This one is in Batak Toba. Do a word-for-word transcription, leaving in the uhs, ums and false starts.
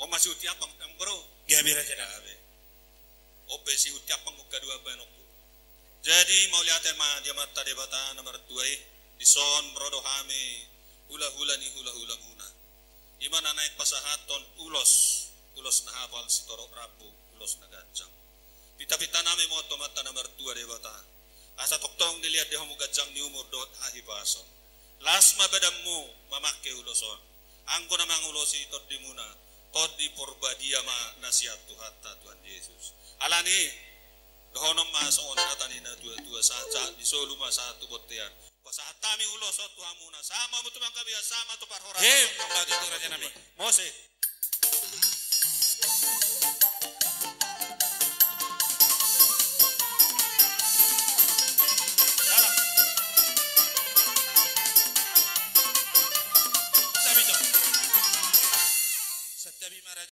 Masihut i ampang, bro. Gabe, raja nami. Gabe. On pe sihut i ampang, angka dua baenonku. Jadi mauliate ma di Amanta Debata na martua i, dison ro do hami hulahula ni hulahulamuna. I ma na naeng pasahathon ulos, ulos na hapal sitorop rambu, ulos na ganjang. Pintapinta nami ma on tu Amanta na martua Debata, asa tongtong dilehon hamu ganjang ni umur dohot hahipason. Las ma badanmu mamangke ulos on. Anggo na mangulosi tondimuna, Tondi Porbadia ma na sian Tuhanta Tuhan Jesus. Alani, dohonon ma songon hata ni natuatua, sahat-sahat ni solu ma sahat tu bontean. Pasahat hami ulos on tu hamuna, sahat ma hamu tu panggabean, sahat ma tu parhorasan. Emma tutu, raja nami. Mauliate.